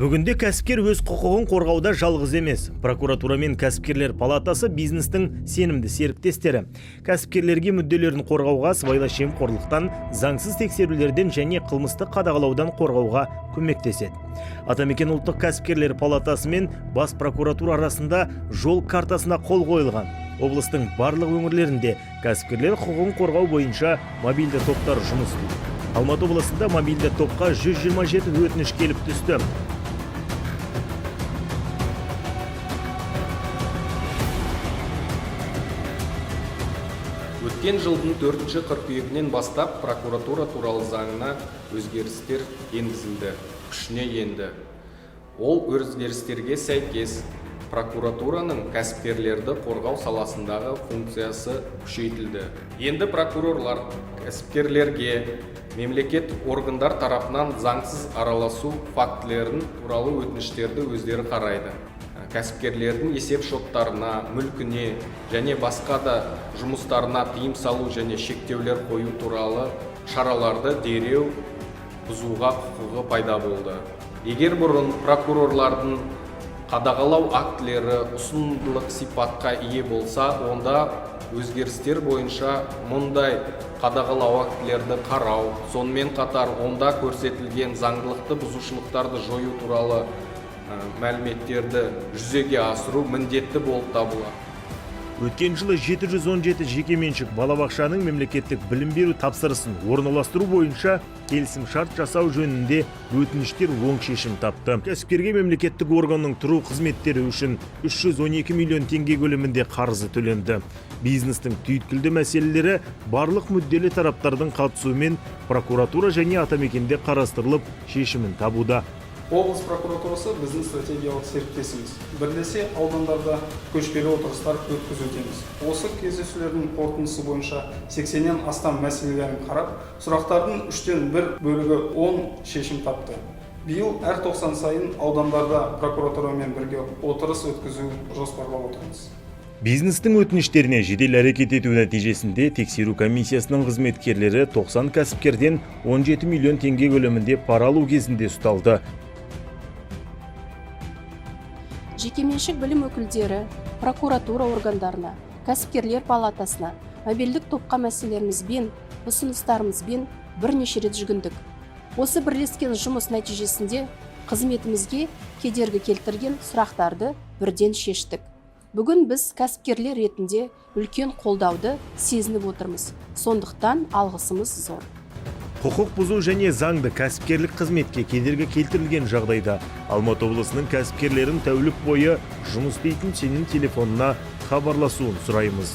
Бүгінде кәсіпкер өз құқығын қорғауда жалғыз емес. Прокуратура мен кәсіпкерлер палатасы – бизнестің сенімді серіктестері. Кәсіпкерлерге мүдделерін қорғауға, сыбайлас жемқорлықтан, заңсыз тексерулерден және қылмыстық қадағалаудан қорғауға көмектеседі. Атамекен ұлттық кәсіпкерлер палатасы мен бас прокуратура арасында жол картасына қол қойылған. Облыстың барлық өңірлерінде кәсіпкерлер құқығын қорғау бойынша мобильді топтар жұмыс істейді. Алматы облысында мобильді топқа 127 өтініш келіп түсті. Өткен жылдың 4 қыркүйегінен бастап Прокуратура туралы заңына өзгерістер енгізілді, күшіне енді. Ол өзгерістерге сәйкес, прокуратураның кәсіпкерлерді қорғау саласындағы функциясы күшейтілді. Енді прокурорлар кәсіпкерлерге мемлекеттік органдар тарапынан заңсыз араласу фактілерін туралы өтініштерді өздері қарайды. Кәсіпкерлердің есеп шоттарына, мүлкіне және басқа да жұмыстарына тыйым салу және шектеулер қою туралы шараларды дереу бұзуға құқығы пайда болды. Егер бұрын прокурорлардың қадағалау актілері ұсынымдылық сипатқа ие болса, онда өзгерістер бойынша мұндай қадағалау актілерді қарау, сонымен қатар онда көрсетілген заңдылықты бұзушылықтарды жою туралы мәліметтерді жүзеге асыру міндетті болып табылады. Өткен жылы 717 жекеменшік балабақшаның мемлекеттік білім беру тапсырысын орналастыру бойынша келісім шарт жасау жөнінде өтініштер оң шешім тапты. Кәсіпкерге мемлекеттік органның тұру қызметтері үшін 312 миллион теңге көлемінде қарызы төленді. Бизнестің түйткілді мәселелері барлық мүдделі тараптардың қатысуымен прокуратура және атамекенде қарастырылып, шешімін табуда. Облыс прокуратурасы – біздің стратегиялық серіктесіміз. Бірлесе аудандарда көшпелі отырыстар өткізудеміз. Осы кездесулердің қорытындысы бойынша 80-нен астам мәселелерін қарап, сұрақтардың үштен бір бөлігі оң шешім тапты. Биыл әр тоқсан сайын аудандарда прокуратурамен бірге отырыс өткізу жоспарлап отырмыз. Бизнестің өтініштеріне жедел әрекет ету нәтижесінде тексеру комиссиясының қызметкерлері 90 кәсіпкерден 17 миллион теңге көлемінде пара алу кезінде ұсталды. Жекеменшік білім өкілдері прокуратура органдарына, кәсіпкерлер палатасына, мобильдік топқа мәселелерімізбен, ұсыныстарымызбен бірнеше рет жүгіндік. Осы бірлескен жұмыс нәтижесінде қызметімізге кедергі келтірген сұрақтарды бірден шештік. Бүгін біз кәсіпкерлер ретінде үлкен қолдауды сезініп отырмыз, сондықтан алғысымыз зор. Құқық бұзу және заңды кәсіпкерлік қызметке кедергі келтірілген жағдайда Алматы облысының кәсіпкерлерін тәулік бойы жұмыс істейтін сенім телефонына хабарласуын сұраймыз.